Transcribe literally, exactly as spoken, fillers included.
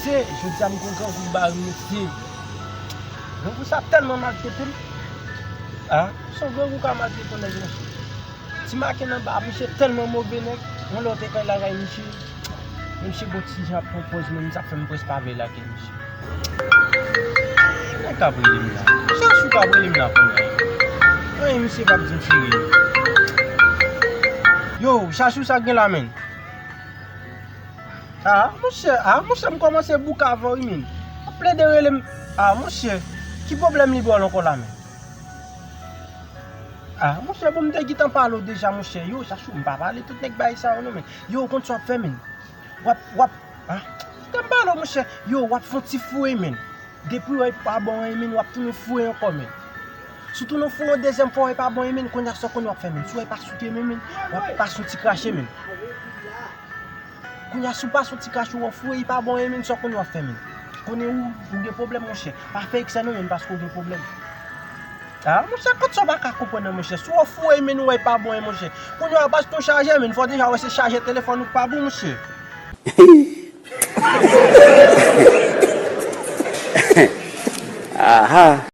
Jodi a m gon grangou ki bare m mesye. Grangou sa tèlman maltrete m. Ah, se yon grangou ka maltrete yon nèg mesye. Ti maken anba, misye tèlman move nèg. Yon lè w te kay lakay misye, men misye gon ti jan ap pran pòz menm, sa fè m prèske pa vle lage misye. Nèg k ap rele m la. Chachou k ap rele m la kounye a. Anyen misye p ap di m cheri. Yo, Chachou, sa k gen la menm? Ah, monchè, ah, monchè, m kòmanse bouke avè w wi menm. W ap plede rele m. Ah, monchè, ki pwoblèm li ba w ankò la menm? Ah, monchè, bon, m te gentan pale w deja, monchè. Yo, Chachou, m pa pale tout nèg bagay sa yo non, men. Yo, ou konn sa w ap fè, men. W ap, w ap, ah, kite m pale w, monchè. Yo, w ap fè yon ti foure, men. Depi w wè pa bon anyen, men, w ap tounen foure ankò, men. Si w tounen foure yon dezyèm fwa, w wè pa bon anyen, men, kounye a sa w konnen w ap fè, men. Si w wè pa sou ke, men, men, w ap pase yon ti krache, men. Kounye a, si w pase yon ti krache, w wè foure, li pa bon anyen, men, sa w konnen w ap fè, men. Konnen ou, ou gen pwoblèm, monchè. Pa fè eksè non, men, paske w gen pwoblèm. Ah, monchè, kot sa w pa ka konprann nan, monchè? Si w foure, men, ou wè pa bon anyen, monchè. Kounye a, paske w chaje, men, fò w deja wè se chaje telefòn ou k pa bon, monchè. Aha.